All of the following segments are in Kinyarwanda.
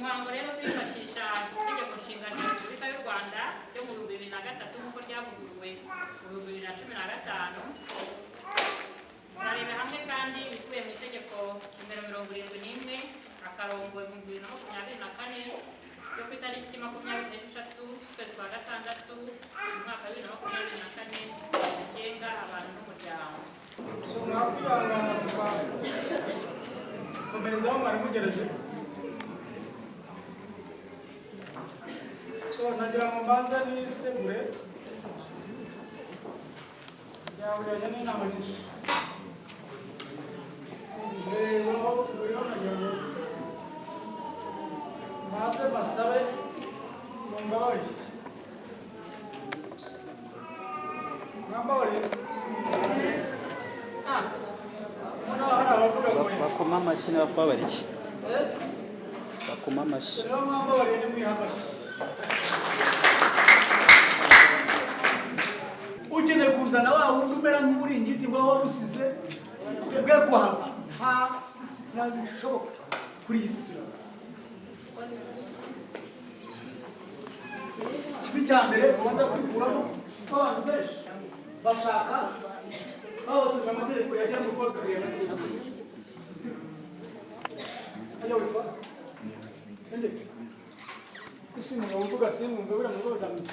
Muhango rero turifashisha Itegeko Nshinga rya Repubulika y'u Rwanda ryo mu 2003 nk'uko ryavuguruwe mu 2015. Turareba hamwe kandi ibikubiye mu itegeko nimero 71/2024 ryo ku itariki 26 z'ukwezi kwa gatandatu mu mwaka wa 2024 rigenga abantu n'umuryango. So mwakwihangana tukakomereza aho mwari mugereje. So nagira ngo mbanze nisegure, byahuriranye n'inama nyinshi rero buriho. Nagira ngo mbanze mbasabe mumbabarire, mwambabarire. Ah, noneho hari abavuga ngo Bakoma amashyi n'abakubabariye bakoma amashyi. Rero mwambabariye, nimwiha amashyi. Ukeneye kuzana wa wundi umera nk'uburingiti bwa wabusize bwe kuhava, ntabishoboka kuri iyi si turiho. Ikibi cya mbere ubanza kwikuramo, kuko abantu benshi bashaka babasomye amategeko, yagera mu rugo bakareba amategeko. Ajya witwa ende ese umugabo uvuga simwumve, buriya mu rugo bazamwumva.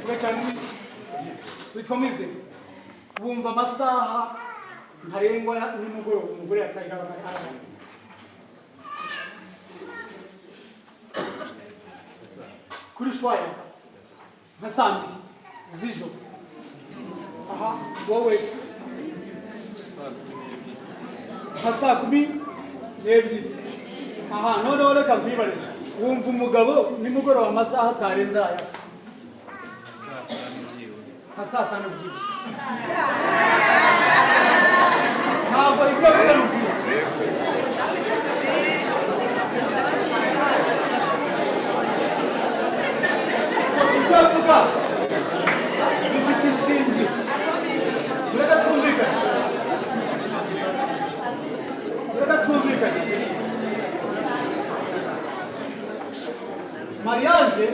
Vuga cyane. Witwa Mwizero, wumva amasaha ntarengwa ya nimugoroba umugore yatahira arahari? Kuri shwaya nka saa 2 z'ijoro. Aha wowe nka saa 12. Aha noneho reka nkwibarize, wumva umugabo nimugoroba amasaha atarenze aya? Nka saa 5 byibuze. Ntabwo ibyo avuga ni ukuri. Ibyo avuga bifite ishingiro. Reka twumvikane, reka twumvikane. Mariage,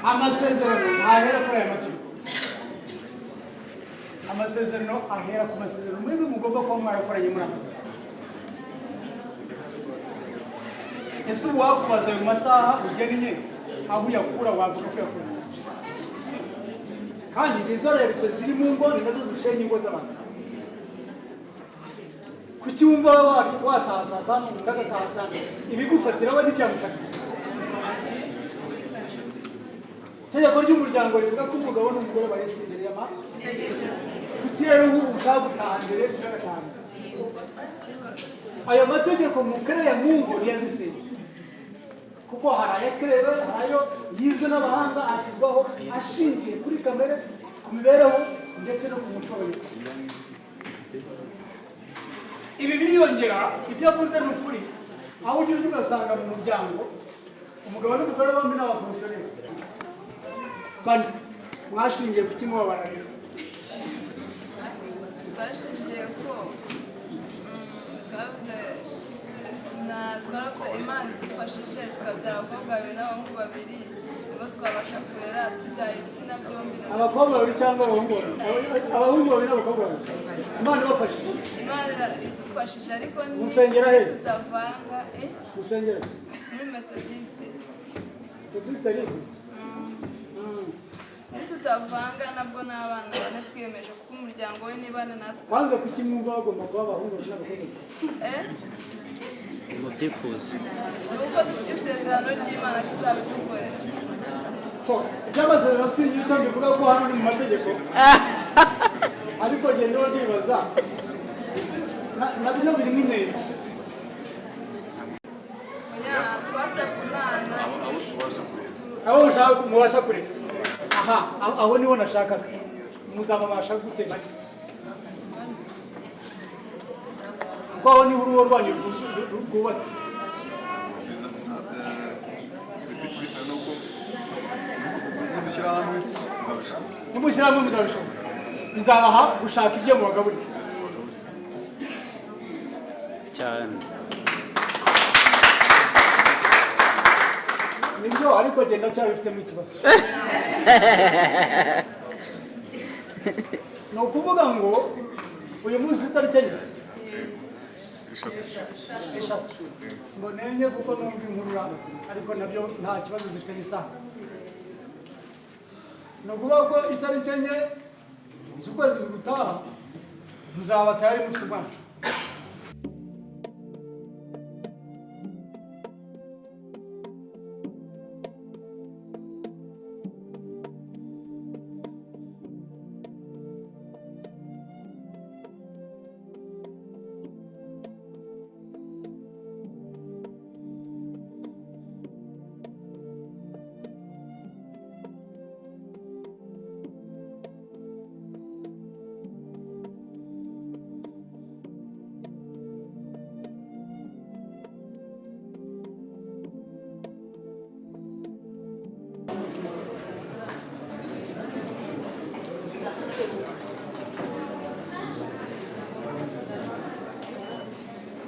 amasezerano ntahera kuri aya mategeko. Amasezerano ahera ku masezerano mwebwe mugomba kuba mwarakoranye muri akazi. Ese ubu wakubaza ayo masaha ugennye aho uyakura, wavuga ko uyakura? Kandi izo réalité ziri mu ngo ni nazo zishenya ingo z'abantu. Kuki wumva wataha saa 5, undi agataha saa 4? Ibigufatira we ntibyamufatira. Itegeko ry'umuryango rivuga ko umugabo n'umugore bareshya imbere y'amategeko. Kuki rero ubu ushaka gutaha mbere, undi agataha mbere? Ayo mategeko mukereya mu ngo ntiyazisenye, kuko hari ayakerewe, hari ayo yizwe n'abahanga, ashyirwaho ashingiye kuri kamere, ku mibereho ndetse no ku muco w'isi. Ibi biriyongera, ibyo avuze ni ukuri. Aho ujya ugasanga mu muryango umugabo n'umugore bombi ni abafonctionnaire bane. Mwashingiye ku kimubabara rero? Twashingiye ko twavuze na twaravuze, Imana idufashije tukabyara abakobwa babiri n'abahungu babiri, nibo twabasha kurera tubyaye ibitsina byombi nibwo. Abakobwa babiri cyangwa abahungu babiri? Abahungu babiri n'abakobwa babiri, Imana ibafashije. Imana idufashije, ariko Musengera he? tutavanga, eh? Musengera? Muri Metodiste. Metodiste rizwi. Nitutavanga nabwo n'abana bane twiyemeje, kuko umuryango we ni bane natwe. Kwanza kuki mwumva bagomba kuba abahungu babiri n'abakobwa babiri? Eh? Ni mu byifuzo. Ni uko dufite isezerano ry'Imana tuzabidukorera. So iby'amasezerano si icyo mbivuga, ko hano ni mu mategeko, ariko genda ndibaza nabyo birimo inenge. Oya, twasabye Imana. Abo tubasha kureba. Aho mushaka mubasha kureka aha, aho niho nashakaga. Muzababasha gute? Kuko aho niho urugo rwanyu rwubatse. Bitewe n'uko nidushyira hamwe tuzabishobora. Nimushyira hamwe muzabishobora, bizabaha gushaka ibyo mubagaburira. Cyane. Nibyo, ariko genda cyabifitemo ikibazo. Ni ukuvuga ngo uyu munsi itariki 4, 3. 3, ngo nenye kuko numva inkurura, ariko nabyo nta kibazo, zifite n'isaha. Ni ukuvuga ko itariki 4 z'ukwezi gutaha muzaba tayari mufite umwana.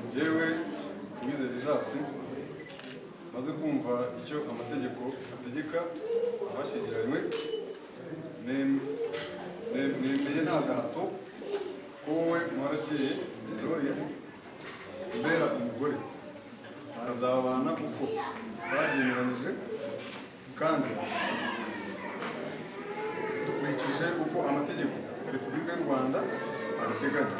Njyewe Uwizeye Didasi, maze kumva icyo amategeko ategeka abashyingiranywe, nemeye nta gahato ko wowe Muhorakeye Gloria umbera umugore, tukazabana uko twabyemeranyije kandi dukurikije uko amategeko ya Repubulika y'u Rwanda abiteganya.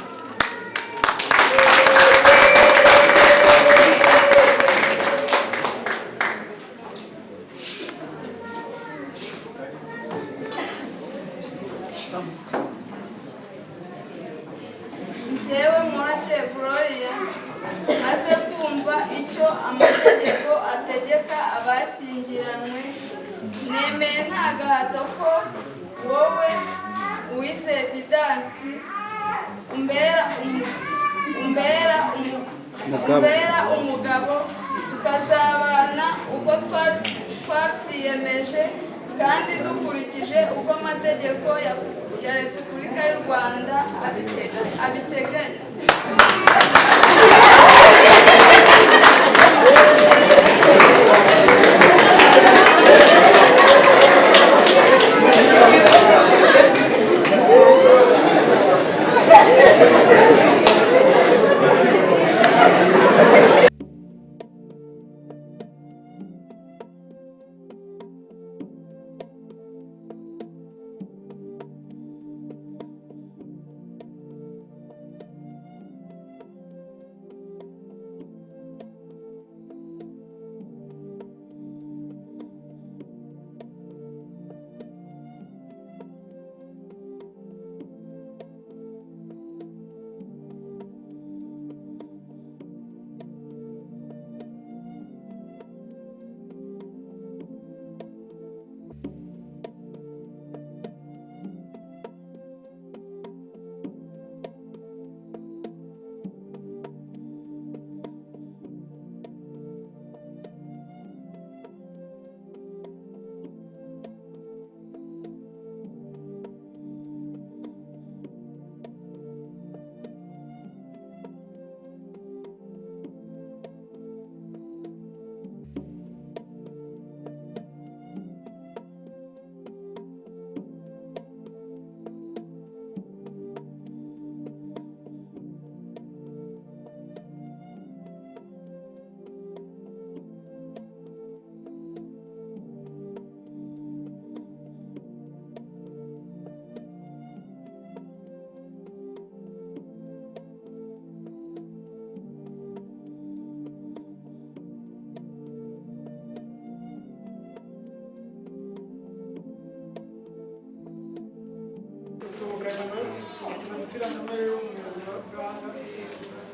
Njyewe Muhorakeye Gloria, maze kumva icyo amategeko ategeka abashyingiranywe, nemeye nta gahato ko wowe Uwizeye Didasi Umugabo. umbera umugabo, tukazabana uko twabyiyemeje kandi dukurikije uko amategeko ya Repubulika y'u Rwanda abiteganya.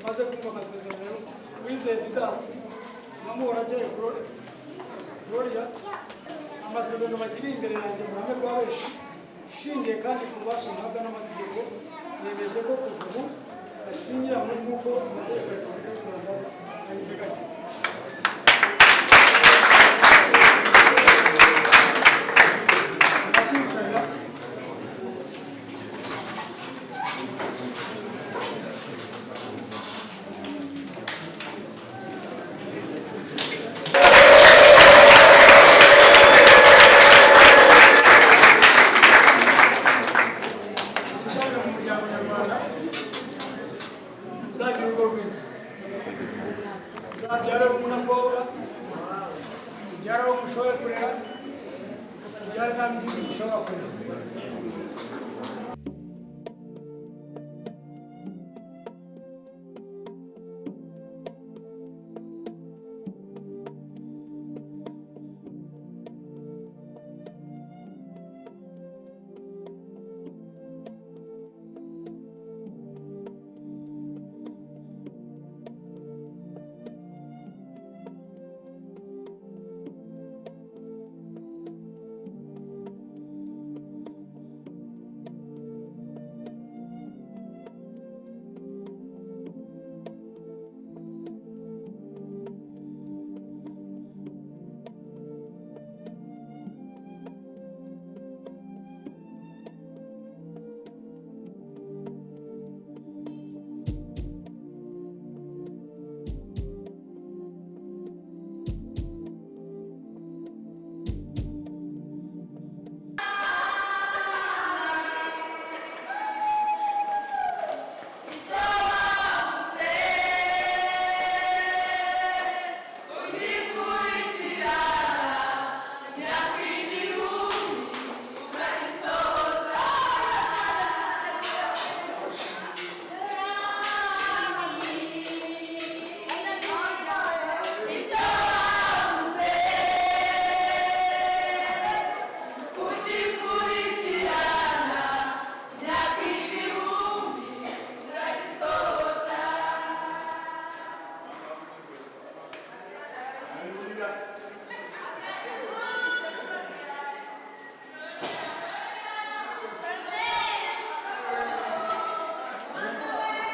Maze kumva amasezerano, Uwizeye Didasi na Muhorakeye Gloria, amasezerano bagiriye imbere yanjye mu ruhame rwa benshi, nshingiye kandi ku bubasha mpabwa n'amategeko, nemeje ko kuva ubu bashyingiranywe nk'uko amategeko ya Repubulika y'u Rwanda abiteganya. Ndakwicarira. Ndabifuriza uzabyara umukobwa, ubyara uwo mushoboye kurera, ubyara kandi igihugu gishobora kurera.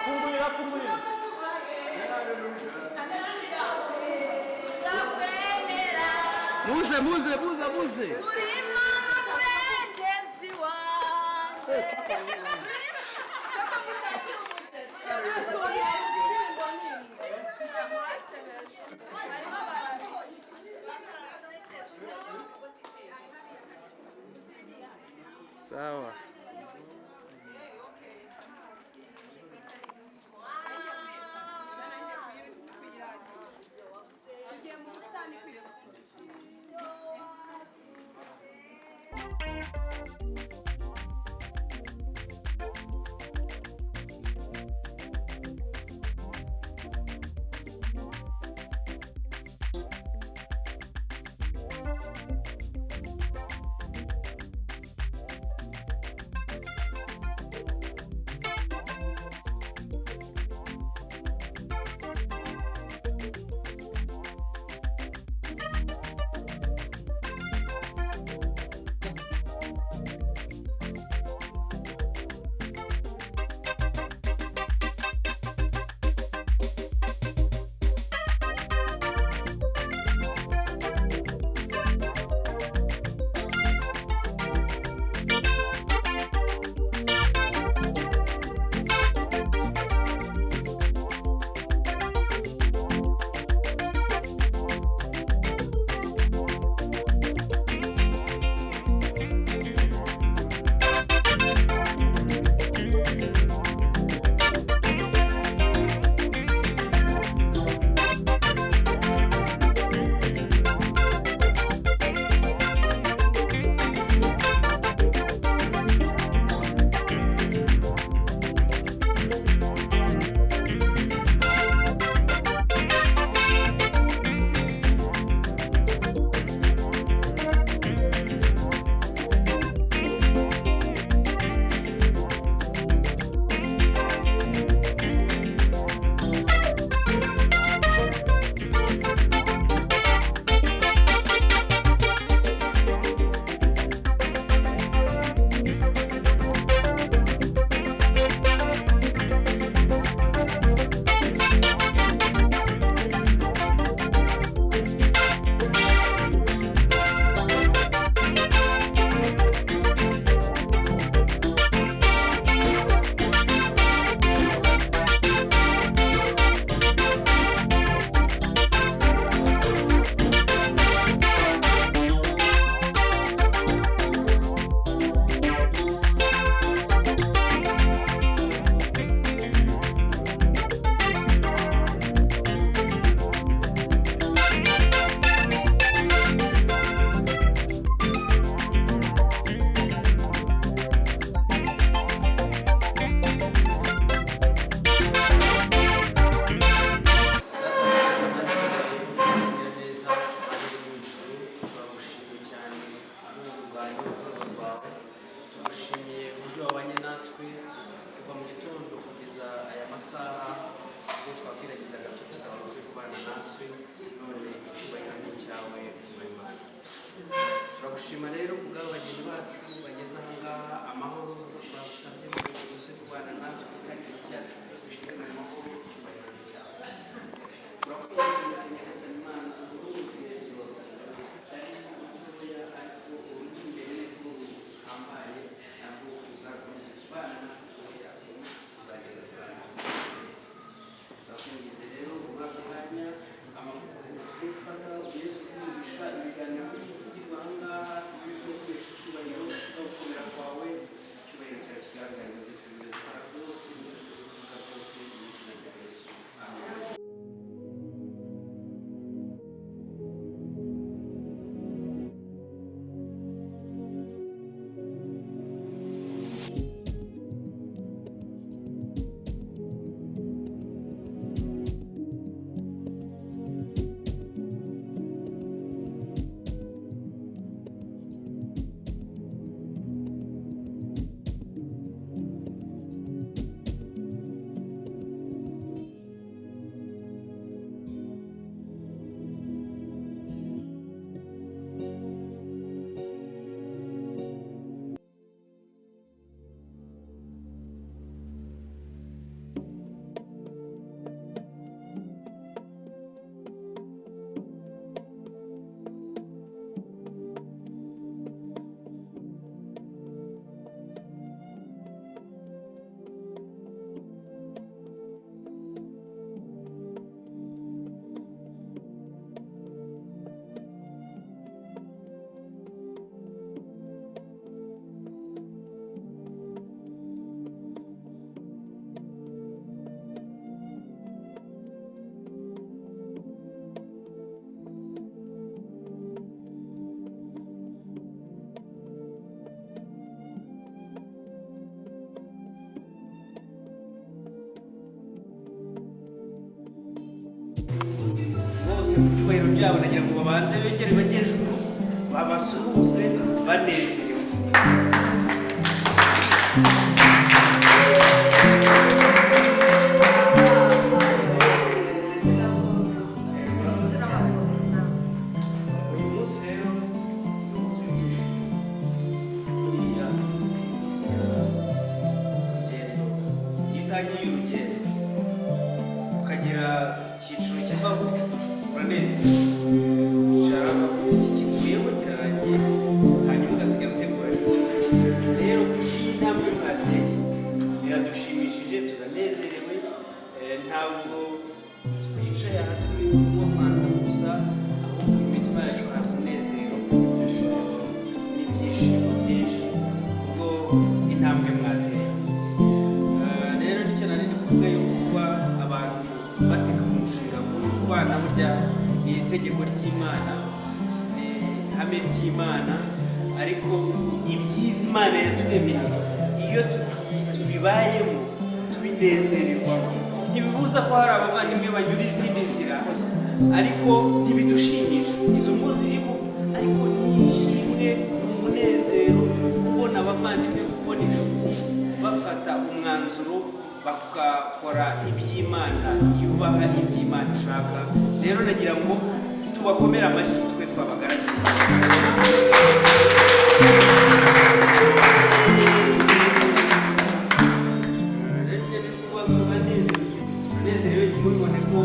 Fungurira, fungurira. Turakwemera. Muze, muze, muze, muze. Uri Imana murengezi wanjye. Cyangwa mutakira umugeni. Harimo abantu. Sawa. Bose mu byubahiro byabo nagira ngo babanze begere bajye ejuru babasuhuze banezerewe. Uyu munsi rero ni umunsi w'ibyishimo. Buriya urugendo, iyo utangiye urugendo ukagera icyiciro kivaho uranezerwa, ukicara ukavuga uti iki kivuyeho kirarangiye, hanyuma ugasigara utegura iki. Rero iyi ntambwe mwateye biradushimishije, turanezerewe. Ntabwo twicaye aha turi kunywa fanta gusa, ahubwo mu mitima yacu hari umunezero n'ibyishimo byinshi kubwo intambwe mwateye. Rero nicyo nari ndi kuvuga yuko kuba abantu bateka umushinga nk'uyu ku bana, burya ni itegeko ry'Imana, ni ihame ry'Imana, ariko ibyiza Imana yaturemeye iyo tubibayemo tubinezererwa. Ntibibuza ko hari abavandimwe banyura izindi nzira, ariko ntibidushimisha izo ngo zirimo, ariko ni ishimwe, ni umunezero kubona abavandimwe, kubona inshuti bafata umwanzuro bakakora iby'Imana yubaha, iby'Imana ishaka. Rero nagira ngo tubakomere amashyi twe twabagaragiye. Rero ngeze kuvuga ngo banezerewe, ntibibone ko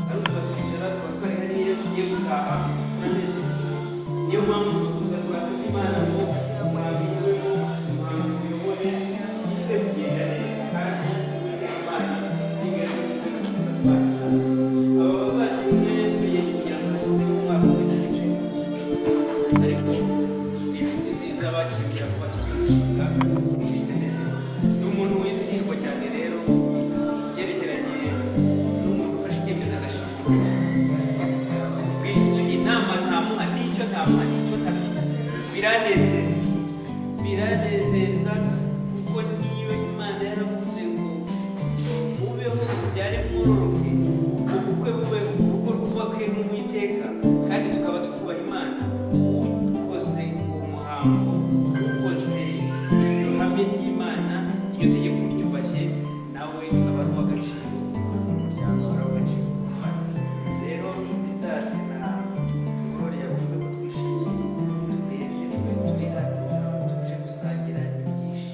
ari ukuza twicara tukaba twari hariya tugiye gutaha, turanezerewe. Niyo mpamvu tuza twasabye Imana ngo umuhango ubeho, umuhango uyobore, bize kugenda neza, kandi Uwiteka Imana nigaragaze gukomeza kubana natwe. Aba bavandimwe tugiye kugira ngo hashize umwaka umwe n'igice, ariko ni inshuti nziza bashyingira ko bafite umushinga numvise neza. Ni umuntu wizihirwa cyane rero byerekeranye n'umuntu ufashe icyemezo agashingirwa. Bw'icyo inama ntamuha n'icyo ntamuha n'icyo ntafite, biranezeza, biranezeza, kuko niba Imana yaravuze ngo mubeho mubyare mwororoke, ubwo bukwe bube urugo rwubakwe n'Uwiteka, kandi tukaba twubaha Imana, ukoze uwo muhango, ukoze iryo hame ry'Imana, iryo tegeko ryubashye, nawe aba ari uw'agaciro mu muryango, aba ari uw'agaciro mu bandi. Rero Didasi na Gloria bumve ko twishimye, tunezerewe, turi hano tuje gusangira ibyishimo.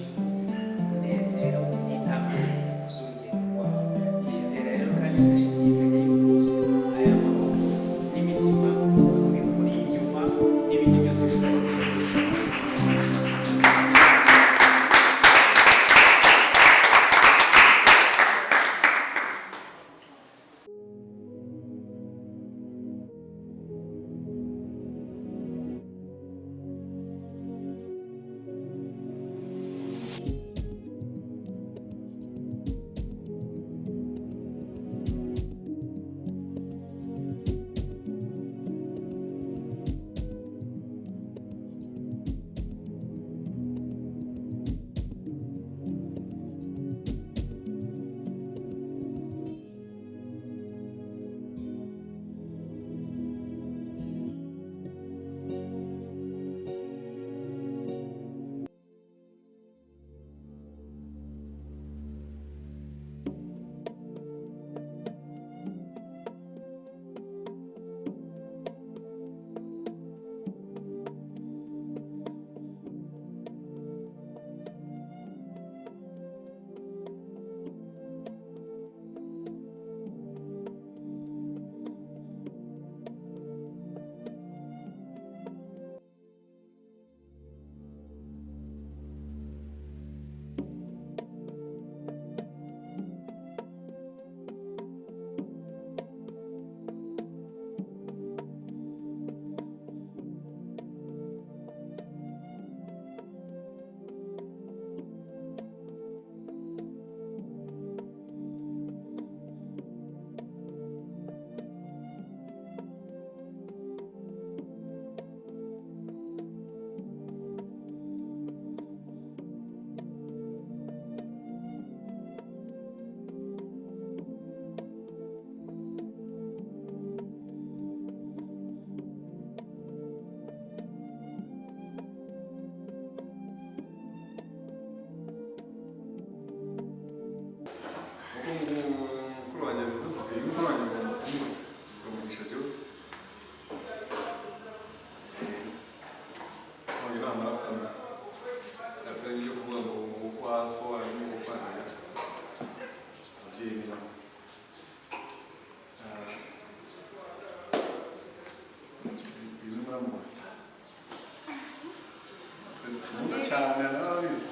Cyane narabizi.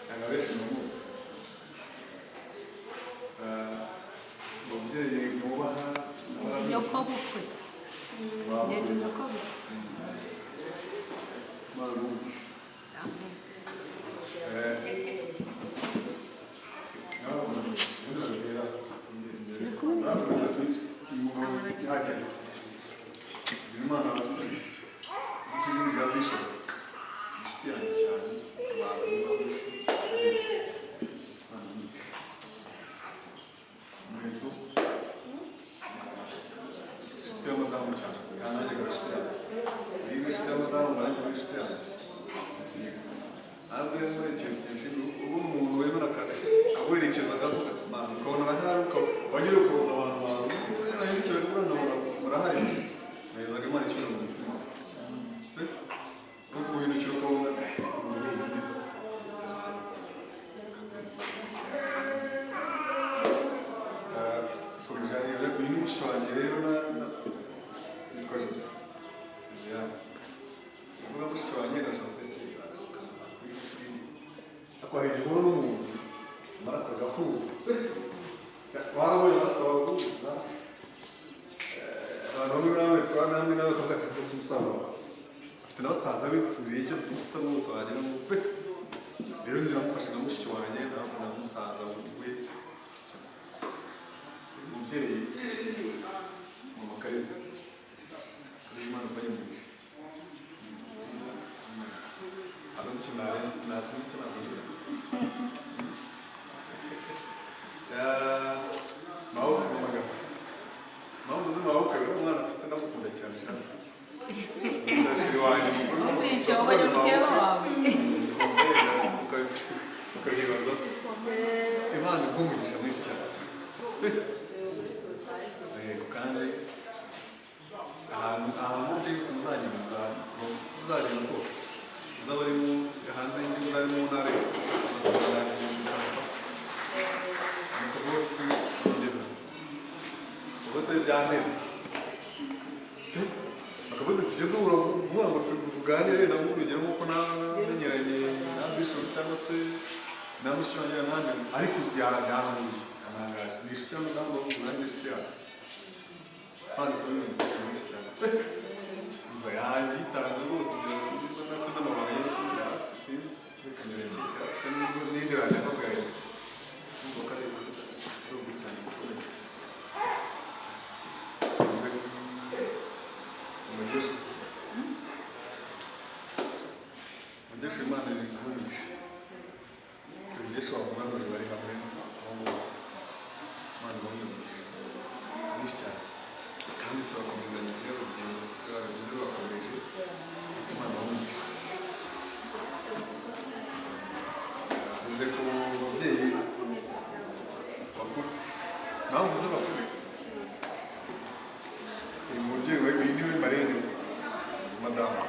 Ntabwo abenshi bamuzi. Umubyeyi nubaha narabizi. Nyokobukwe. Wawe. Ni nyokobukwe. Imana iguhe. Amen. Ubu umuntu wemera awerekeza akavuga ati "Mana," ukabona arahari, wagera ukabona abantu bawe barahindukira ukabona murahari, nezaga Imana ishyira mu mutima wawe. Gusa guhindukira ukabona umuntu wenyine gusa. Uyu ni mushiki wanjye rero yitwa Jose. Josiane. Uvuga mushiki wanjye na Jean Fesi ariko hari igihe ubona n'umuntu amaraso agahura, warabonye amaraso agahuza abantu bamwe na bamwe twaba namwe nawe bakavuga ati rwose umusaza wawe afite na basaza be tubeshya dusa rwose wagira ngo pe. Rero njye namufashe nka mushiki wanjye na musaza we, umubyeyi mama Kariza. Kariza, Imana ibahe. Ntabwo nzi icyo nasinzi icyo nakubwira. Mabukwe, mama mpamvu uzi mabukwe, umwana afite ndamukunda cyane shaka. Ndashiri wanjye mukuru. Wumvishe wabonye mukeba wawe. Ukabyibaza. Imana iguhe umugisha mwinshi cyane. Yego, kandi ahantu hose muzagenda muzagenda kose, uzaba ari mu hanze y'igihugu, uzaba ari mu ntara, nuko rwose ngeze rwose byaneze bakavuze tujye duhura kuvuga ngo tuganire na urugero nk'uko namenyeranye na bishop cyangwa se na mushiki wanjye n'abandi, ariko byaranguye anangaje ni inshuti y'amagambo nanjye inshuti yacu. Imana ikora imigisha myinshi cyane. Umva yanyitanze rwose niba natwe n'amabanga ye afite sinzi reka nyereke afite n'indi radiyo bwahetse numva ko ari ubwitange bukomeye. Bivuze umugisha umugisha Imana iri umugisha umugisha wavuga ngo bari hamwe aho ngaho. Imana ibahe umugisha mwinshi cyane kandi turakomezanyije urugendo turabigize rurakomeje. Imana ibahe umugisha. Bivuze ku babyeyi bakuru, nawe uvuze bakuru, uyu mubyeyi we, uyu niwe marene we madamu.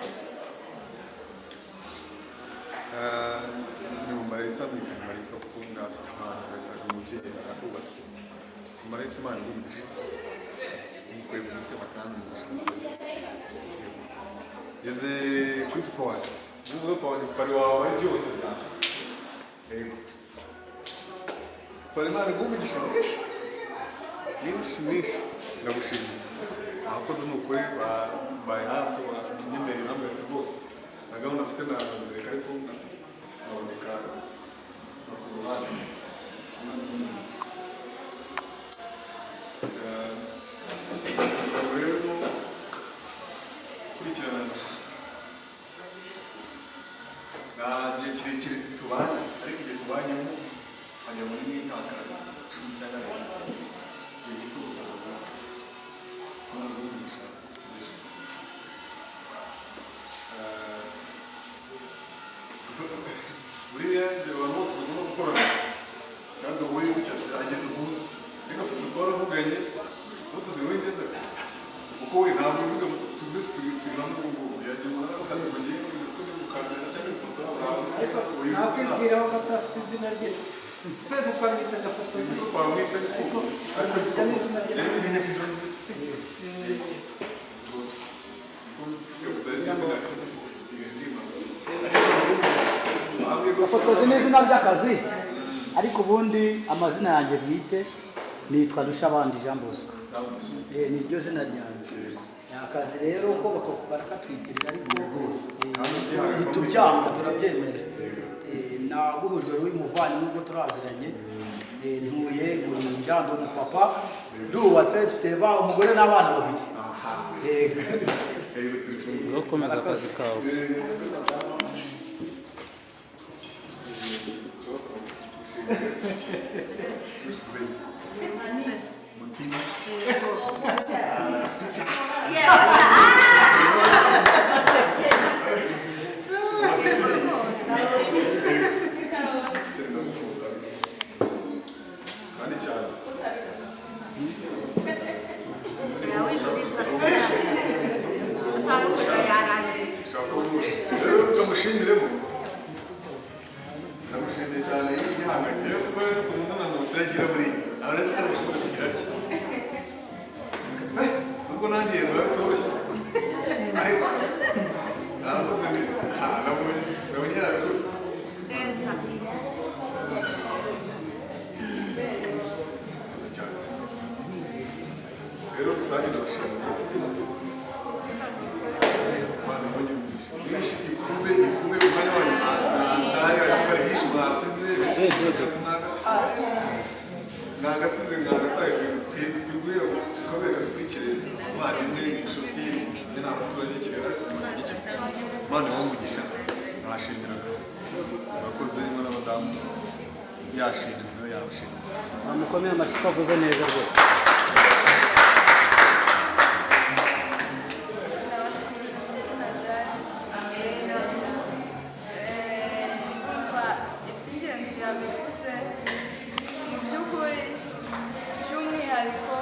Ni Marisa, mwita Marisa kuko afite abana, ari umubyeyi, arahubatse. Marisa, Imana iguhe umugisha, umukuye ku mutima kandi umugisha muzima. Ngeze kuri papa wanjye, niba papa wanjye pari wawe ari byose. Yego pari, Imana iguhe umugisha mwinshi mwinshi mwinshi, ndagushimiye abakozi ni ukuri babaye hafi banyemereye namwe rwose na gahunda mfite nazireka ariko nkaboneka no ku ruhande. Rero gukurikirana amashusho nta gihe kirekire tubanye, ariko igihe tubanyemo hajya muri nk'imyaka 10 cyangwa 7, igihe gito gusa. Imana iguhe umugisha mwinshi. Buriya njye abantu bose tugomba gukorana kandi duhuye gutya agenda duhuza ariko afite twaravuganye fotozi wowe ngeze kuko we ntabwo uvuga twese turi hamwe ubu ngubu yagiye umuntu aravuga ati ngo ngiye ko ndi gukamera cyangwa ifoto. Ariko nakwibwiraho ko atafite izina rye, twese twamwitaga Fotozi. Niko twamwita ariko Ariko n'izina rye. Yari ibintu byose rwose kuko iyo utari izina ibintu by'inzu. izina ry'akazi, ariko ubundi amazina yanjye bwite nitwa Ndushabandi Jean Bosco. Ni ryo zina ryanjye. Ni akazi rero ko barakatwitirira, ariko ntitubyanga, turabyemera. Naguhujwe n'uyu muvandimwe ubwo turaziranye. Ntuye Murinja, ndi umupapa, ndubatse, mfite umugore n'abana babiri. Yego. Komeza akazi kawe. Mutima. Kandi cyane. Rero ndamushimiremo, ndamushimiye cyane, yihangagiye kuko ubuzima ntusigagira buriya aretse ko arashobora kugira atya. Nubwo nanjye yego bitoroshye, ariko naravuze nti nabonye nabonye yarabikoze. Murakoze cyane. Rero rusange ndabashimiye. Imana ibonye umugisha mwinshi, ikube ikube umwanya wanyu ntaye, ariko hari byinshi mwasize byinshi mwagasize mwagataye guhera kubera dukurikire abavandimwe, inshuti njye ni abaturanyi b'i ariko tubashyigikire. Imana ibahe umugisha. Nashimiraga abakozi harimo n'abadamu, yashimira nawe yabashimira. Bamukomeye amashyi ko avuze neza rwose. Ndabasuhuje mu izina rya Yesu. Ndumva iby'ingenzi yabivuze mu by'ukuri, by'umwihariko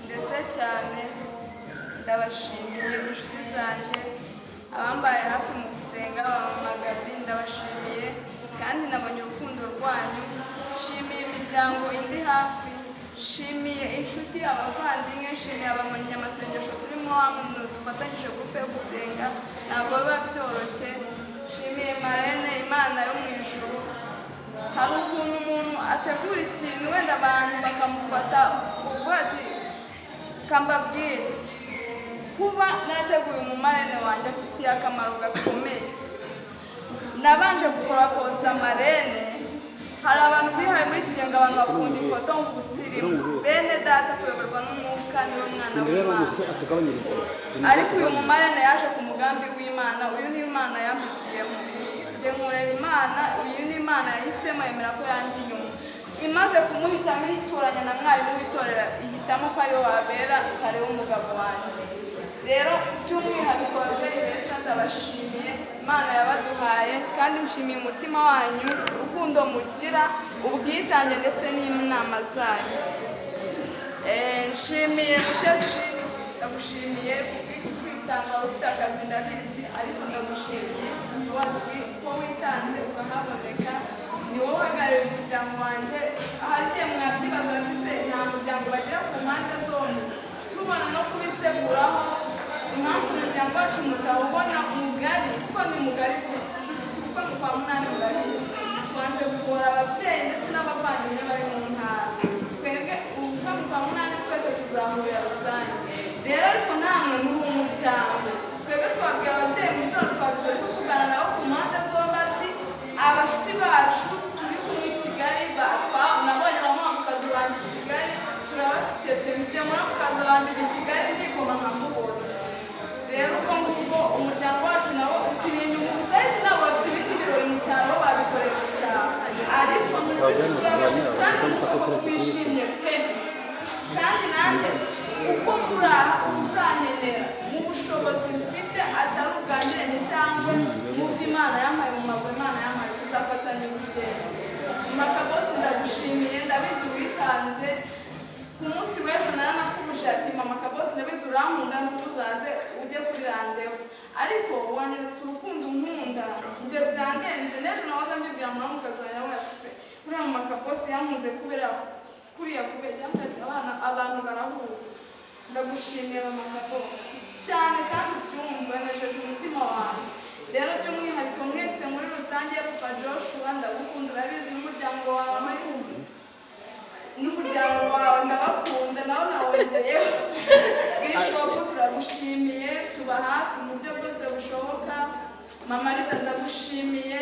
ndetse cyane ndabashimiye inshuti zanjye, abambaye hafi mu gusenga, ba Gabi, ndabashimiye kandi nabonye urukundo rwanyu. Nshimiye imiryango indi hafi, nshimiye inshuti, abavandimwe, nshimiye abanyamasengesho turimo hamwe dufatanyije groupe yo gusenga, ntabwo biba byoroshye. Nshimiye marene, Imana yo mu ijuru. Hari ukuntu umuntu ategura ikintu wenda abantu bakamufata uvuga ati kambabwire, kuba nateguye umumarene wanjye afitiye akamaro gakomeye. Nabanje gukora marene. Hari abantu bihaye muri iki gihe ngo abantu bakunda ifoto ngo ubusirimu. Bene data, kuyoborwa n'umwuka niwe mwana w'Imana, ariko uyu mumarene yaje ku mugambi w'Imana. Uyu ni Imana yampitiyemo, njye nkorera Imana. Uyu ni Imana yahisemo, yemera ko yanjye inyuma. Imaze kumuhitamo, itoranya na mwarimu w'itorero, ihitamo ko ariwe wabera kare w'umugabo wanjye. Rero by'umwihariko ababyeyi beza ndabashimiye, Imana yabaduhaye, kandi nshimiye umutima wanyu, urukundo mugira, ubwitange ndetse n'inama zanyu. Nshimiye Mutesi, ndagushimiye kubw'ukwitanga. Wari ufite akazi ndabizi, ariko ndagushimiye ko witanze ukahaboneka. Ni wowe uhagarariye umuryango wanjye. Hari igihe mwabyibaza bati nta muryango bagira ku mpande zombi, tubona no kubiseguraho impamvu umuryango wacu mutawubona mugari, kuko ni mugari pe. Dufite ubukwe mu kwa munani, murabizi. Twanze kugora ababyeyi ndetse n'abavandimwe bari mu ntara. Twebwe ubukwe mu kwa munani twese tuzahurira rusange rero, ariko namwe muri umuryango. Twebwe twabwira ababyeyi mu gitondo, twabize tuvugana nabo ku mpande zombi ati abashuti bacu turi kumwe i Kigali batwa nabonye muramukazi wanjye i Kigali, turabafite pe. Mfite muramukazi wanjye ubu i Kigali, ndikoma nkamubona. Rero ubwo ngubwo umuryango wacu nawo utiri inyuma ubusayizi, nabo bafite ibindi birori mu cyaro babikorera mu cyaro, ariko ni ukuri turabashimye kandi nuko twishimye pe. Kandi nanjye uko muri aha uzankenera mu bushobozi mfite, atari ubwa mirenge cyangwa mu by'Imana yampaye, mu maguru Imana yampaye, tuzafatanya urugendo. Makabosi, ndagushimiye, ndabizi witanze. Ku munsi w'ejo naranakubuje ati mama Kabosi, ndabizi urankunda, ntuzaze ujye kuri randevu, ariko wanyeretse urukundo unkunda, ibyo byandenze. N'ejo nahoze mbibwira muramukazi wawe, nawe ati se uriya mama Kabosi yankunze kubera kuriya, kubera cyangwa abana abantu barahuza. Ndagushimiye mama Kabo cyane kandi ubyumva, nejeje umutima wanjye. Rero by'umwihariko mwese muri rusange, Papa Joshua, ndagukunda, urabizi, n'umuryango wawe ndabakunda, nawe nawongeyeho. Bishop, turagushimiye, tuba hafi mu buryo bwose bushoboka. Mama Rita, ndagushimiye.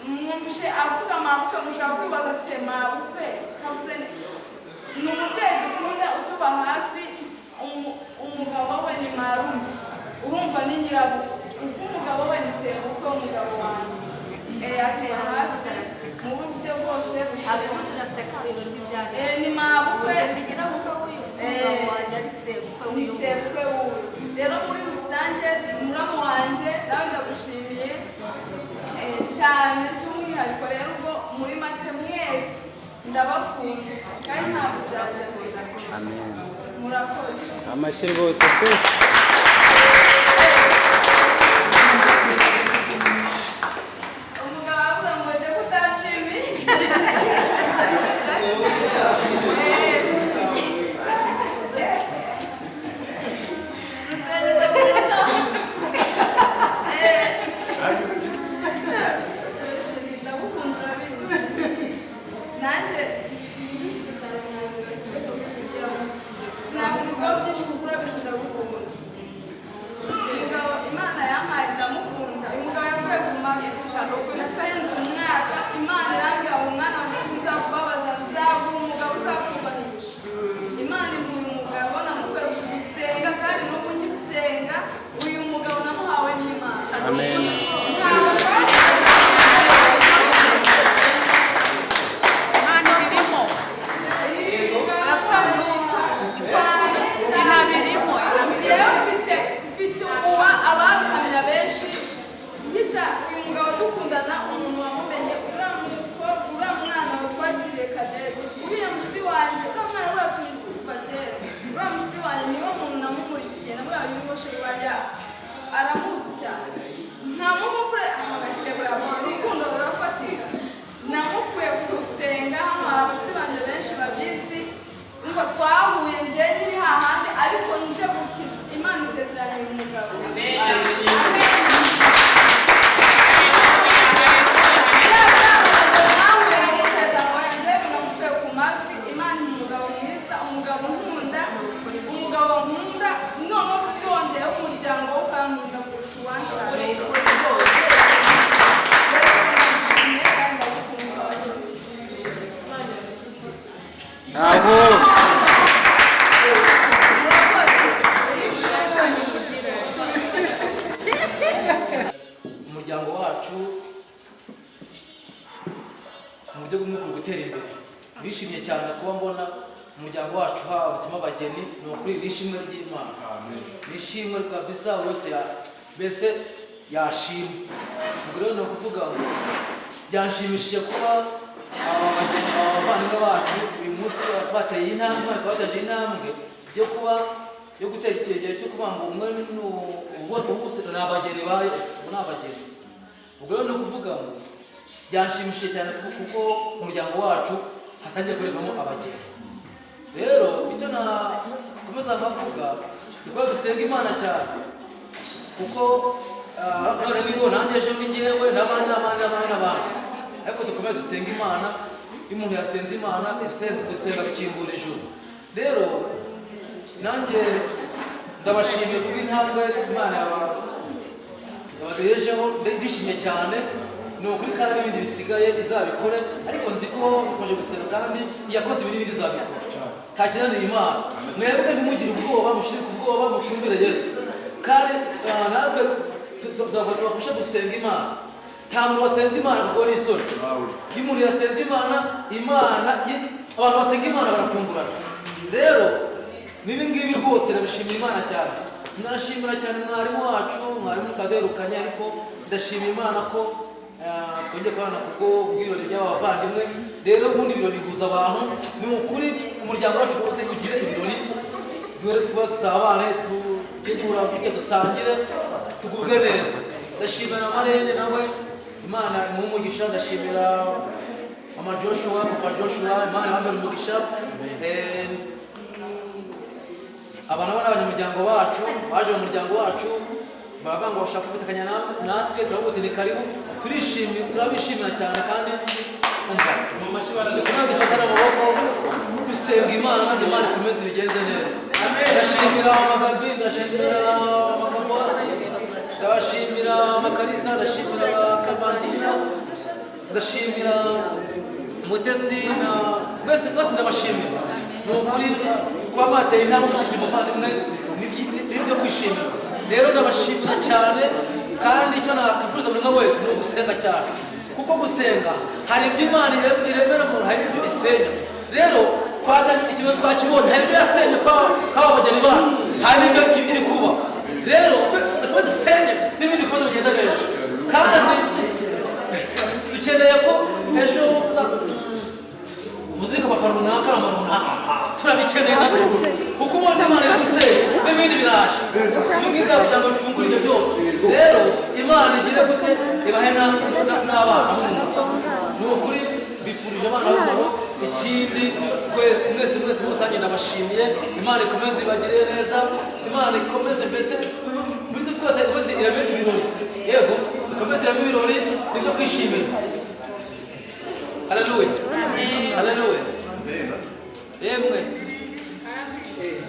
Mwumvishe avuga mabukwe, mushobora kwibaza se mabukwe kavuze ni umubyeyi dukunda utuba hafi. Umugabo we ni marume, urumva ni nyirabukwe, kuko umugabo we ni sebukwe w'umugabo wanjye. Atuba hafi mu buryo bwose bushoboka. Abivuze uraseka, ibintu ntibyagenze. Ni mabukwe. Ni nyirabukwe w'uyu mugabo wanjye, ari sebukwe Ni w'uyu. sebukwe w'uyu. Rero muri rusange, muramu wanjye nawe ndagushimiye cyane by'umwihariko. Rero ubwo muri make mwese ndabakunda kandi ntabwo byajya. Murakoze. Amashyi rwose pe. Umugabo aravuga ngo njye kutanshimiye. Rusengero ku muto. Sorry chérie, ndagukunda, urabizi. Nanjye ndifuza cyane kugira ngo sinakuvugaho byinshi kuko urabizi ndagukunda. Umugabo Imana yampaye ndamukunda. Uyu mugabo yavuye ku mavi, nasenze umwaka, Imana irambwira ngo umwana wanjye sinzakubabaza, nzaguha umugabo uzakubahisha. Imana imuha umugabo, namukuye ku gusenga kandi n'ubu ngisenga. Uyu mugabo namuhawe n'Imana. Amen. Ntabwo Hano birimo inabirimo. Njyewe mfite uwa ababihamya benshi nkita uyu mugabo dukundana, umuntu wamumenye, uriya mukobwa, uriya mwana watwakiriye Kadete, uriya mushuti wanjye, uriya mwana uriya turi inshuti kuva kera, uriya mushuti wanjye niwe muntu namumurikiye, namubwiye uyu nguyu chéri wanjye aramuzi cyane, ntamumukure agasebura, urukundo rurafatika. Namukuye ku gusenga, hano hari abashuti banjye benshi babizi. Umva, twahuye njye nkiri hahandi, ariko nje gukizwa, Imana isezeranye uyu mugabo. Nahuye na musaza wanjye, namukuye ku matwi, Imana ni umugabo mwiza, umugabo nkunda, noneho byongeyeho umuryango we ukankunda kurusha uwanshatse. Ndashimye kandi ndagukunda. Aho. Murakoze. Umuryango wacu mu buryo bumwe uri gutera imbere. Nishimye cyane kuba mbona umuryango wacu habitsemo abageni. Ni ukuri ni ishimwe ry'Imana, ni ishimwe kabisa, buri wese mbese yashima. Ubwo rero ni ukuvuga ngo byanshimishije kuba aba bageni, aba bavandimwe bacu uyu munsi bateye intambwe, bakaba bateje intambwe yo kuba yo gutera ikirenge cyo kuvuga ngo umwe ni ubu ni abageni ba Yesu, ubu ni abageni. Ubwo rero ni ukuvuga ngo byanshimishije cyane kuko umuryango wacu hatangiye kurekamo abageni. Rero icyo nakomeza nkavuga, dukora dusenga Imana cyane kuko none nibo, nanjye ejo ni njyewe n'abandi n'abandi n'abandi n'abandi, ariko dukomeze dusenga Imana. Iyo umuntu yasenze Imana, gusenga bikingura ijuru. Rero nanjye ndabashimiye kuba intambwe Imana yabagejejeho, ndishimye cyane, ni ukuri, kandi n'ibindi bisigaye izabikore. Ariko nzi ko dukomeje gusenga kandi iyakoze ibi n'ibindi izabikora, nta kinanira Imana. Mwebwe ntimugire ubwoba, mushirike ubwoba, mutumbire Yesu, kandi natwe tuzabafashe gusenga Imana. Nta muntu wasenze Imana kuko ni isoni. Iyo umuntu yasenze Imana, Imana abantu basenga Imana baratungurana. Rero n'ibi ngibi rwose ndabishimira Imana cyane. Nashimira cyane mwarimu wacu, mwarimu twaduherukanye, ariko ndashima Imana ko twongeye kubana kubwo bw'ibirori by'aba bavandimwe. Rero ubundi ibirori bihuza abantu, ni ukuri umuryango wacu wose ugire ibirori, duhere tuba dusabane, tujye duhura gutya, dusangire, tugubwe neza. Ndashimira na marene, nawe Imana imuhe umugisha. Ndashimira Mama Joshua, Papa Joshua, Imana ibambere umugisha. Aba nabo ni abanyamuryango bacu baje mu muryango wacu. Baravuga ngo bashaka kwifatanya natwe, turavuga uti ni karibu. Turishimye, turabishimira cyane kandi umva dukomeze dufatane amaboko dusenga Imana, Imana ikomeze ibigenze neza. Ndashimira Magabi, ndashimira Makabosi, ndabashimira Makariza, ndashimira Clementine, ndashimira Mutesi na mwese mwese ndabashimira. Ni ukuri kuba mwateye intambwe gushyigikira umuvandimwe ni ibyo kwishimira. Rero ndabashimira cyane, kandi icyo nakwifuza buri umwe wese ni ugusenga cyane, kuko gusenga hari ibyo Imana iremera umuntu, hari ibyo isenya. Rero ikintu twakibonye, hari ibyo yasenye kw'aba bageni bacu, hari n'ibyo iri kubaka. Rero ikomeze isenye n'ibindi bikomeze bigenda neza, kandi dukeneye ko ejo muzika papa runaka mama runaka turabikeneye nabyo, kuko ubundi Imana iri gusenya n'ibindi biraje, ibi ngibi kugira ngo bifungure ibyo byose. Rero Imana igire gute ibahe n'abana b'umumaro. Ni ukuri bifurije abana b'umumaro. Ikindi mwese mwese muri rusange ndabashimiye. Imana ikomeze ibagirire neza, Imana ikomeze mbese muri twe twese ikomeze ireme ibirori, yego ikomeze ireme ibirori nibyo kwishimira. Haleluya, haleluya. Yemwe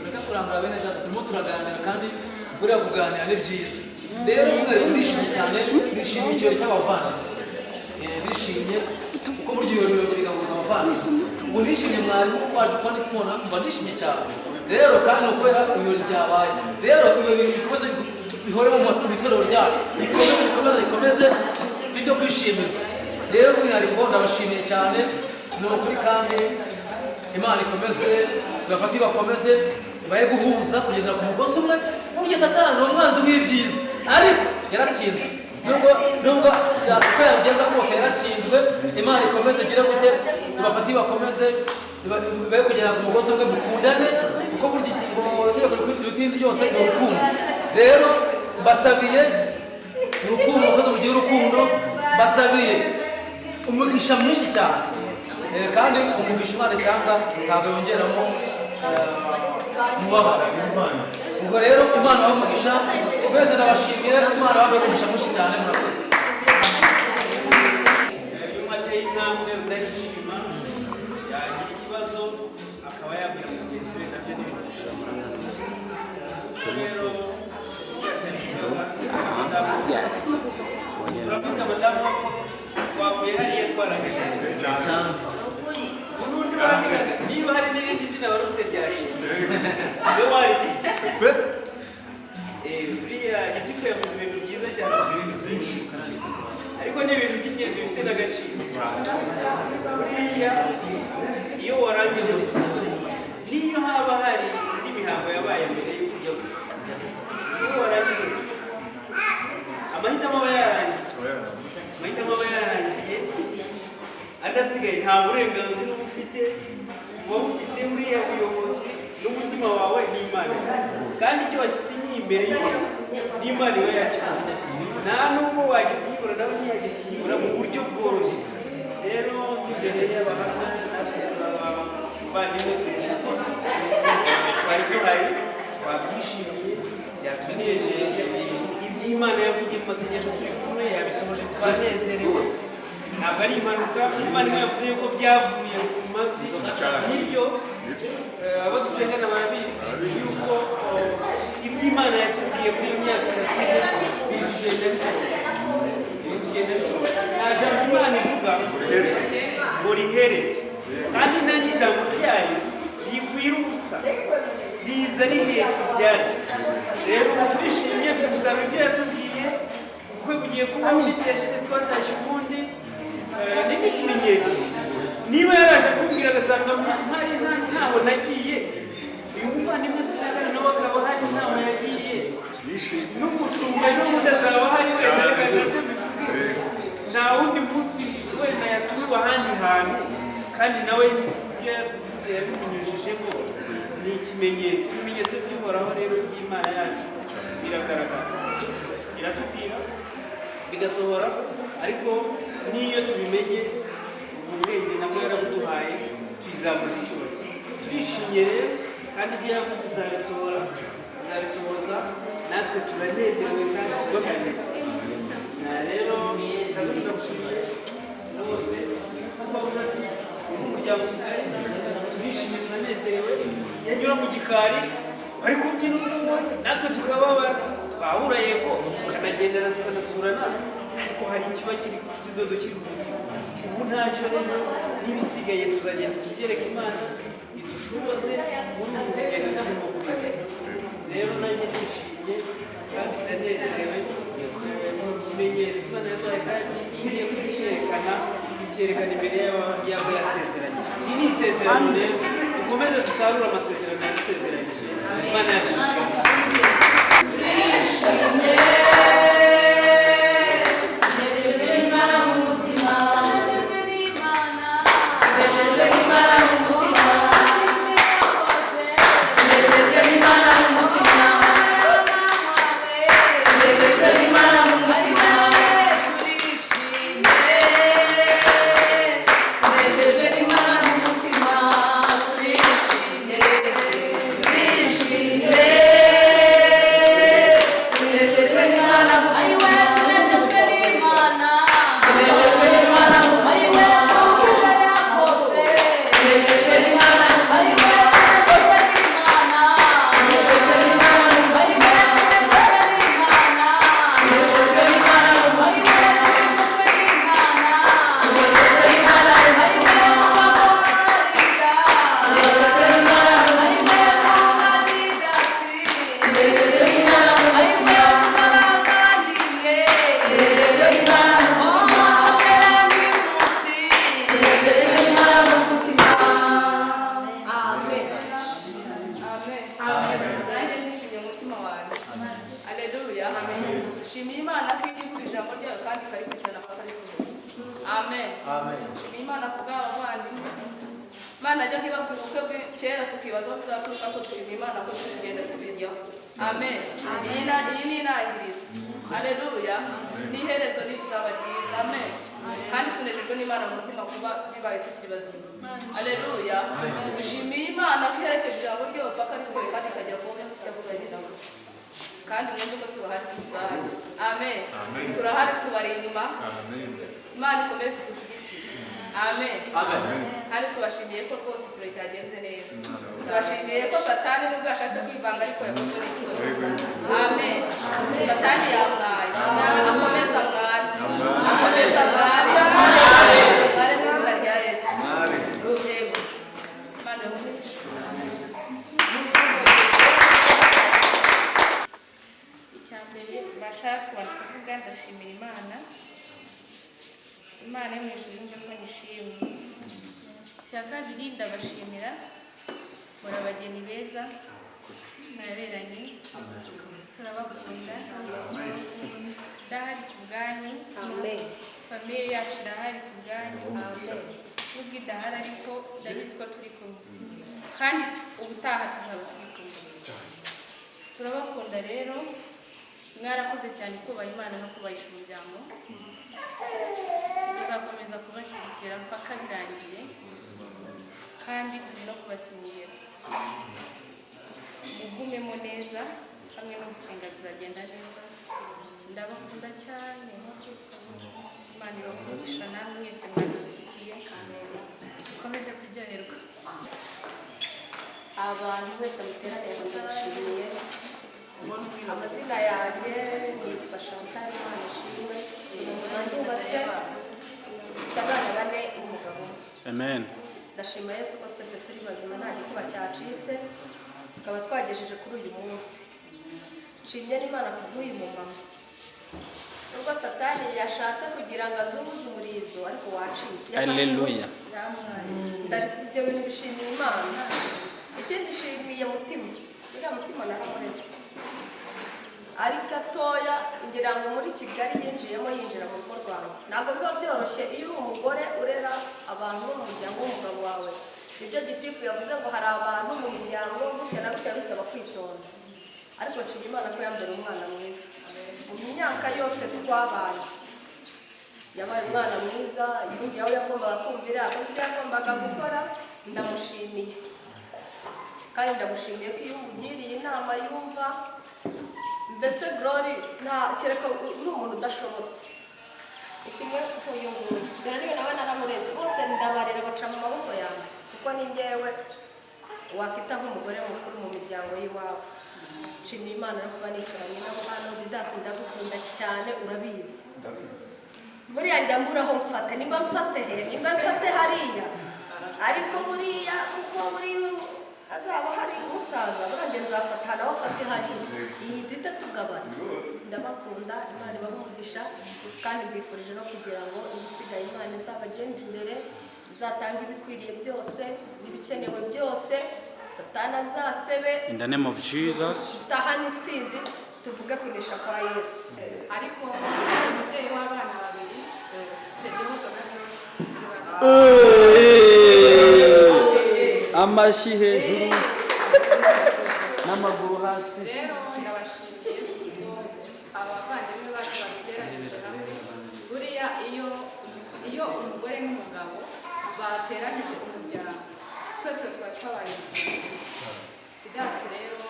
reka kurangara bene data, turimo turaganira kandi buriya kuganira ni byiza. Rero mwihariko ndishimye cyane, ndishimiye ikirori cy'abavandimwe, ndishimye kuko burya ibirori birongera bigahuza abavandimwe. Ubu ndishimye mwarimu wacu kuba ndi kumubona, mba ndishimye cyane. Rero kandi ni ukubera ibirori byabaye, rero ibirori bikomeze bihore mu itorero ryacu, bikomeze bikomeze bikomeze n'ibyo kwishimirwa. Rero umwihariko ndabashimiye cyane, ni ukuri kandi Imana ikomeze ibafate ibakomeze ibahe guhuza kugendera ku mugozi umwe. Burya Satani ni umwanzi w'ibyiza, ariko yaratsinzwe, nubwo uko yabigenza kose yaratsinzwe. Imana ikomeze igire gute ibafate ibakomeze ibahe kugendera ku mugozi umwe, mukundane, kuko burya itegeko riruta irindi ryose ni urukundo. Rero mbasabiye urukundo, mukomeze mugire urukundo, mbasabiye umugisha mwinshi cyane. Kandi umugisha Imana itanga ntabwo yongeramo umubabaro. Ubwo rero Imana ibahe umugisha mwese, ndabashimiye. Imana ibahe umugisha mwinshi cyane, murakoze. Iyo umwe ateye intambwe undi arishima, yagira ikibazo akaba yabwira mugenzi we, nabyo ni ibintu dushima. Rero turakwita madamu twavuye hariya twarangije urundi wandikaga, niba hari n'irindi zina wari ufite ryashinze iyo warisi. Buriya gitifu yavuze ibintu byiza cyane ariko ni ibintu by'ingenzi bifite n'agaciro. Buriya iyo warangije gusa, niyo haba hari indi mihango yabaye mbere yo kujya gusa, iyo warangije gusa amahitamo aba yarangiye, amahitamo aba yarangiye, andi asigaye nta burenganzira uba ufite, uba ufite buriya buyobozi n'umutima wawe n'Imana, kandi icyo wasinyiye imbere y'ubuyobozi n'Imana iba yakikunda, nta n'ubwo wagisinyura nawe ntiyagisinyura mu buryo bworoshye. Rero imbere y'abahamya natwe turabavandimwe, turi inshuti, twari duhari, twabyishimiye, byatunejeje. Iby'Imana yavugiye mu masengesho turi kumwe yabisohoje, twanezerewe. Ntabwo ari impanuka, umuvandimwe yavuze yuko byavuye ku mavi, nibyo abo dusengana barabizi yuko iby'Imana yatubwiye muri iyo myaka itatu bigenda bisohoka, bigenda bisohoka. Nta jambo Imana ivuga ngo rihere, kandi nanjye ijambo ryayo rigwira ubusa, riza rihetse ibyaryo. Rero ubu turishimye, turi gusaba ibyo yatubwiye, ubukwe bugiye kuba mu minsi yashize twatashye ubundi. Ni n'ikimenyetso, niba yaraje kumbwira agasanga mpari ntaho nagiye, uyu muvandimwe dusangana nawe akaba hari ntaho yagiye, n'umushumba ejo bundi azaba ahari wenda, reka nabyo mbivuge, nta wundi munsi wenda yatumiwe ahandi hantu, kandi nawe ibyo yavuze yabimunyujijemo. Ni ikimenyetso, ibimenyetso by'Uhoraho rero by'Imana yacu biragaragara, iratubwira bigasohora, ariko n'iyo tubimenye ubu bwenge nabwo yarabuduhaye, tuyizamura icyubahiro. Turishimye rero, kandi ibyo yavuze izabisohora, izabisohoza. Natwe turanezerewe kandi turacyameze. Rero Kazungu, ndagushimiye rwose kuko wavuze ati uyu ni umuryango mugari, turishimye, turanezerewe. Yanyura mu gikari bari kubyina umwe, natwe tukababara, twahura yego, tukanagendana, tukanasurana, ariko hari ikiba kiri ku kidodo kiri ku mutima. Ubu ntacyo rero, n'ibisigaye tuzagenda tubyereka Imana idushoboze muri uru rugendo turimo kuri iyi si. Rero nanjye ndishimye kandi ndanezerewe. Ni ikimenyetso Imana yaduhaye kandi igiye kucyerekana, icyerekana imbere y'abo yasezeranyije. Iri ni isezerano rero, dukomeze dusarure amasezerano yadusezeranyije. Imana yacu ishimwe. Turishimye, nejejwe n'Imana mu mutima, nejejwe n'Imana, nejejwe n'Imana mu mutima, nejejwe n'Imana mu mutima, nejejwe n'Imana mu mutima. Turishimye, nejejwe n'Imana mu mutima, turishimye, turishimye. Tunejejwe n'Imana mu mutima, tunejejwe n'Imana, tunejejwe n'Imana mu mutima, tunejejwe n'Imana mu mutima, tunejejwe n'Imana, tunejejwe n'Imana mu mutima, tunejejwe n'Imana mu mutima, tunejejwe n'Imana mu mutima, tunejejwe n'Imana mu mutima, tunejejwe n'Imana mu mutima. Amen. Amen. Nanjye nishimye mu mutima wanjye. Haleluya. Nshimiye Imana ko ijya ivuga ijambo ryayo kandi ikarikurikirana paka risohoye. Amen. Amen. Nshimiye Imana ku bw'abavandimwe. Imana ajya ibabwira ubukwe bwe kera tukibaza aho bizaturuka, ko dushimiye Imana ko turi kugenda tubiryaho. Amen. Iyi ni intangiriro. Haleluya. N'iherezo ntibizaba ryiza. Amen. Kandi tunejejwe n'Imana mu mutima kuba bibaye tukiri bazima. Haleluya. Dushimiye Imana ko iherekeje ijambo ryayo paka risohoye kandi ikagera ku bo yavuganye nabo. Kandi mwembi ko tubahari ku bwanyu. Amen. Amen. Turahari, tubari inyuma. Amen. Imana ikomeze igushyigikire. Amen. Amen. Kandi tubashimiye ko rwose ikirori cyagenze neza. Tubashimiye ko Satani nubwo yashatse kwivanga ariko yakozwe n'isoni. Amen. Satani yamwaye. Akomeze amware. Akomeze amware. Amware mu izina rya Yesu. Yego. Imana ibahe. Icya mbere mbasha kubanza kuvuga, ndashimira Imana. Imana yo mu ijuru yumve ko nyishimye. Icya kabiri, ndabashimira, muri abageni beza, muraberanye, turabakunda, ndahari ku bwanyu. Famille yacu irahari ku bwanyu, nubwo idahari ariko ndabizi ko turi kumwe, kandi ubutaha tuzaba turi kumwe. Turabakunda rero, mwarakoze cyane kubaha Imana no kubahisha umuryango. Tuzakomeza kubashyigikira mpaka birangiye, kandi turi no kubasinyira. Mugumemo neza hamwe no gusenga, bizagenda neza. Ndabakunda cyane. Imana ibahe umugisha namwe mwese mwadushyigikiye, dukomeze kuryoherwa. Abantu mwese muteraniye hano, ndabashimiye. Amazina yanjye nitwa Chantal Manishimwe, ndubatse, mfite abana bane n'umugabo umwe. Amen. Ndashima Yesu ko twese turi bazima, nta gikuba cyacitse, tukaba twagejeje kuri uyu munsi. Nshimye n'Imana kubw'uyu mumama, nubwo Satani yashatse kugira ngo azunguze umurizo ariko wacitse. Yafashe Hallelujah. ubusa. Ibyo bintu bishimiye Imana. Ikindi nshimiye Mutima, uriya Mutima naramureze ari gatoya, ngira ngo muri Kigali yinjiyemo, yinjira mu rugo rwanjye. Ntabwo biba byoroshye iyo uri umugore urera abantu bo mu muryango w'umugabo wawe. Nibyo gitifu yavuze ngo hari abantu mu miryango gutya na gutya, bisaba kwitonda, ariko nshima Imana ko yambere umwana mwiza. Mu myaka yose twabaye yabaye umwana mwiza, yumviye aho yagombaga kumvira, akoze ibyo yagombaga gukora. Ndamushimiye, kandi ndamushimiye ko iyo umugiriye inama yumva. Mbese Glory nta kereka ni umuntu udashobotse. Kimwe nk'uyu nguyu dore niwe nawe naramureze, bose ndabarera baca mu maboko yanjye, kuko ni njyewe wakita nk'umugore mukuru mu miryango y'iwabo. Nshimiye Imana no kuba nicaranye nabo hano. Didasi, ndagukunda cyane, urabizi. Buriya njya mbura aho mfate, nimba mfate he, nimba mfate hariya, ariko buriya kuko buriya azaba hari umusaza, buriya njye nzafata nawe afate hariya, iyi duhite tugabana. Ndabakunda, Imana ibahe umugisha, kandi mbifurije no kugira ngo ibisigaye Imana izabagende imbere, izatanga ibikwiriye byose n'ibikenewe byose, Satani azasebe. In the name of Jesus. Tutahane intsinzi, tuvuge kunesha kwa Yesu. Ariko umubyeyi w'abana babiri, mfite Gihozo na Josh. Amashyi hejuru n'amaguru hasi. Rero ndabashimiye kuko abavandimwe bacu baduteranyije hamwe. Buriya iyo umugore n'umugabo bateranyije umuryango, twese tuba twabaye umuryango. Didasi rero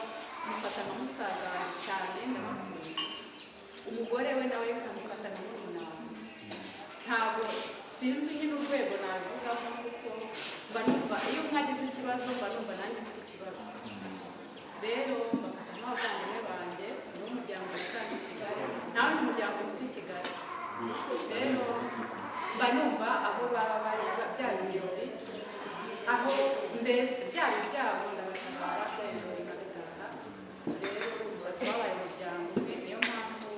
mufata nka musaza wanjye cyane, ndamukunda. Umugore we nawe nkamufata nka murumuna wanjye. Ntabwo sinzi nyine urwego nabivugaho, kuko mba numva iyo umwe agize ikibazo, mba numva nanjye mfite ikibazo. Rero mbafata nk'abavandimwe banjye, ni umuryango wisanze i Kigali, nta wundi muryango mfite i Kigali. Rero mba numva aho baba bari, byaba ibirori, aho mbese byaba ibyago ndabatabara, byaba ibirori nkabitaha. Rero urumva twabaye umuryango umwe, niyo mpamvu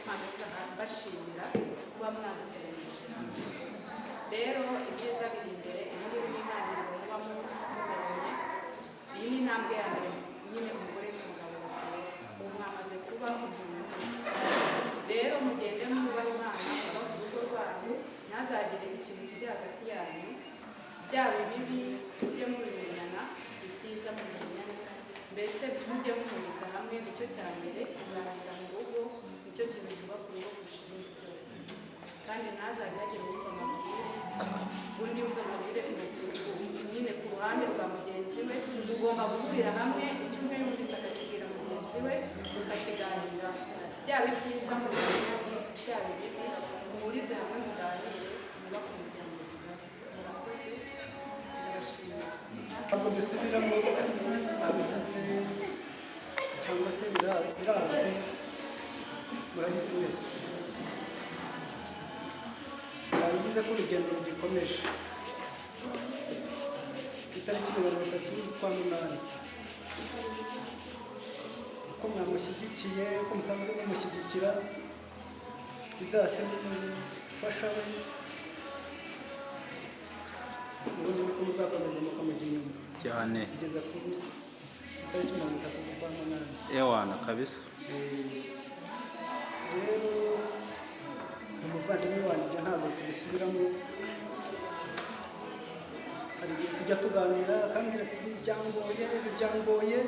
mpagaze aha bashimira kuba mwaduteranyirije hamwe. Rero ibyiza biri imbere. Ibi ngibi ni intangiriro muba mubonye. Iyi ni intambwe ya mbere nyine umugore n'umugabo batera. Ubu mwamaze kuba umuntu umwe. Rero mugende mwubahe Imana, mwubake urugo rwanyu, ntihazagire ikintu kijya hagati yanyu. Byaba ibibi mujye mubimenyana, ibyiza mubimenyane, mbese mujye muhuriza hamwe. Nicyo cya mbere, kuganira mu rugo nicyo kintu cyubaka urugo kurusha ibindi byose. Kandi ntazajye hagira uwumva amabwire, undi yumva amabwire nyine ku ruhande rwa mugenzi we. Mugomba guhurira hamwe, icyo umwe yumvise akakibwira mugenzi we, mukakiganiraho. Byaba ibyiza mubimenyane, byaba ibibi muhurize hamwe, muganire, mwubake umuryango mugari. Murakoze, ndabashimira. Ntabwo mbisubiramo, abivuze cyangwa se birazwi, murabizi mwese. Yabivuze ko urugendo rugikomeje. Ku itariki 30 z'ukwa 8, uko mwamushyigikiye, uko musanzwe mumushyigikira, Didasi n'umufasha we, ubundi niko muzakomeza mukamujya inyuma cyane kugeza kuri itariki 30 z'ukwa 8. Ewana kabisa. Rero umuvandimwe wanjye, ibyo ntabwo tubisubiramo. Hari igihe tujya tuganira akambwira ati: "Ibi byangoye, ibi byangoye."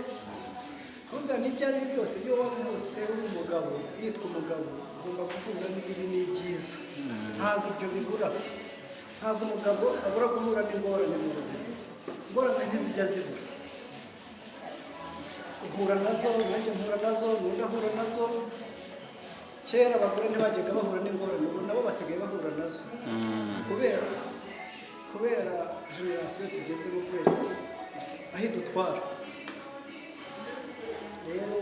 Kuvuga n'ibyo ari byo byose, iyo wavutse uri umugabo, witwa umugabo, ugomba guhura n'ibibi n'ibyiza. Ntabwo ibyo bibura, ntabwo umugabo abura guhura n'ingorane mu buzima. Ingorane ntizijya zibura, uhura nazo, nanjye mpura nazo, n'undi ahura nazo. Kera abagore ntibajyaga bahura n'ingorane, ubu nabo basigaye bahura nazo kubera génération tugezemo, kubera isi aho idutwara. Rero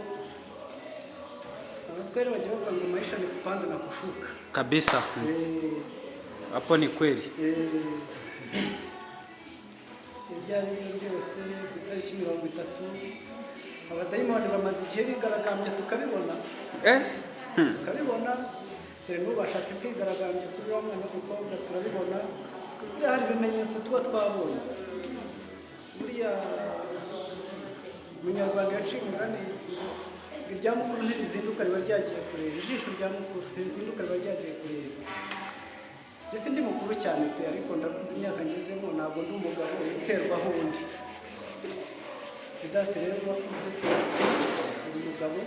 Abaswahili bajya bavuga ngo maisha ni kupanda na kushuka. Kabisa. Hapo ni kweli. Ibyo ari byo byose, ku itariki 30, abadayimoni bamaze igihe bigaragambya, tukabibona, tukabibona. Dore n'ubu bashatse kwigaragambya kuri uriya mwana w'umukobwa, turabibona. Buriya hari ibimenyetso tuba twabonye. Buriya Umunyarwanda yaciye umugani ngo irya mukuru ntirizinduka riba ryagiye kureba, ijisho rya mukuru ntirizinduka riba ryagiye kureba. Njye sindi mukuru cyane pe, ariko ndakuze. Imyaka ngezemo, ntabwo ndi umugabo uterwaho undi. Didasi rero urakuze, uri umugabo,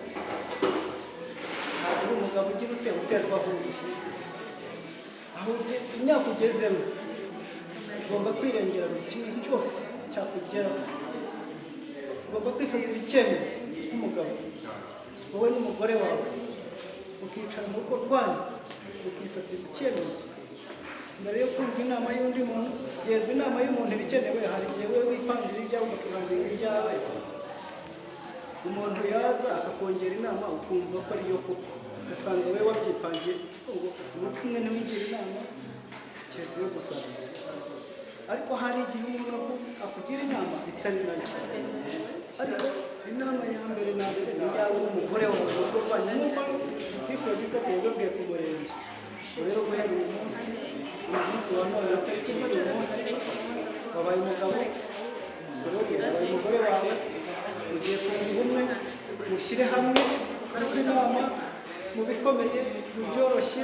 ntabwo uri umugabo ugira ute, uterwaho undi. Aho imyaka ugezemo, ugomba kwirengera buri kimwe cyose cyakugeraho, ugomba kwifatira icyemezo nk'umugabo. Wowe n'umugore wawe ukicara mu rugo rwanyu, ukifatira icyemezo mbere yo kumva inama y'undi muntu. Yego, inama y'umuntu iba ikenewe. Hari igihe wowe wipangira ibyawe, ugapangira ibyawe, umuntu yaza akakongera inama, ukumva ko ariyo koko, ugasanga wowe wabyipangiye ngo umutwe umwe ntiwigira inama keretse yo gusaba. Ariko hari igihe umuntu akugira inama itari nayo. Ariko inama ya mbere na mbere ni iyawe n'umugore wawe mu rugo rwanyu, nk'uko gitifu yagize ati yabibabwiye ku murenge. Rero guhera uyu munsi wa none, tariki y'uyu munsi, wabaye umugabo, wabaye umugore wawe, ugiye kunga ubumwe, mushyire hamwe, mujye inama mu bikomeye, mu byoroshye,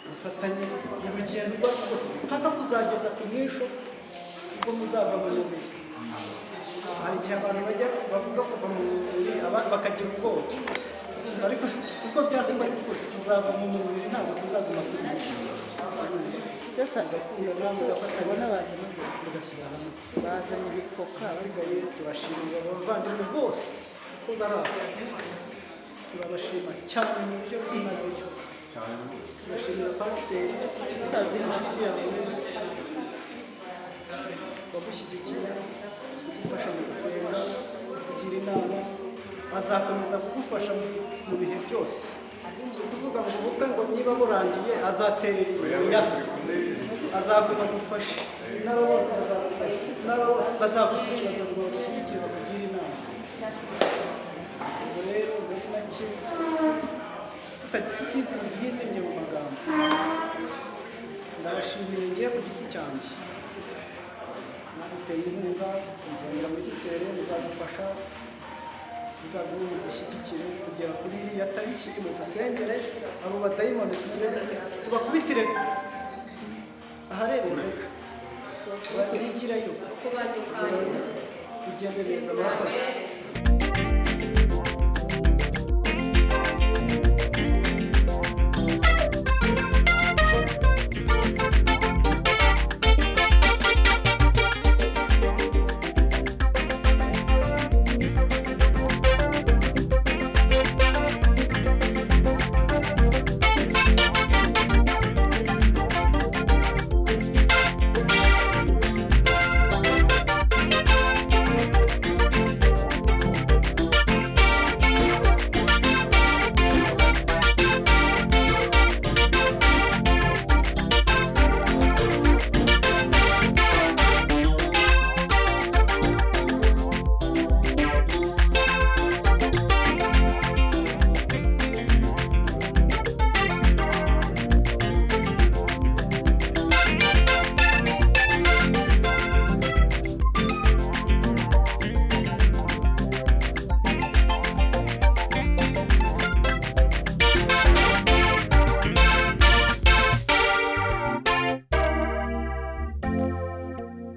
mufatanye mu rugendo urwo ari rwo rwose mpaka kuzageza ku mwisho ubwo muzava mu mubiri. Hari igihe abantu bajya bavuga kuva mu mubiri bakagira ubwoba, ariko uko byasa ariko kose tuzava mu mubiri, ntabwo tuzaguma ku mubiri. Tugakundana, mugafatanya, tugashyira hamwe. Bazanye ibikoka. Ahasigaye turashimira abavandimwe bose ko bari aho. Turabashima cyane mu buryo bwimazeyo. Cyane rwose. Turashimira pasiteri, inshuti yawe wagushyigikiye, kugufasha mu gusenga, kugira inama, azakomeza kugufasha mu bihe byose. Si ukuvuga ngo ubukwe ngo niba burangiye azaterera inyuma, azaguma gufasha n'abo bose bazagufasha, n'abo bose bazagufasha, bazaguma bagushyigikire, bakugira inama. Ubwo rero muri make, tutizimbye mu magambo, ndabashimiye ngiye ku giti cyanjye. Mwaduteye inkunga, muzongera mudutere, muzadufasha, muzagume mudushyigikire kugera kuri iriya tariki. Mudusengere abo badayimoni tugire tubakubitire ahareba inzoka bigirayo. Bigende neza, murakoze.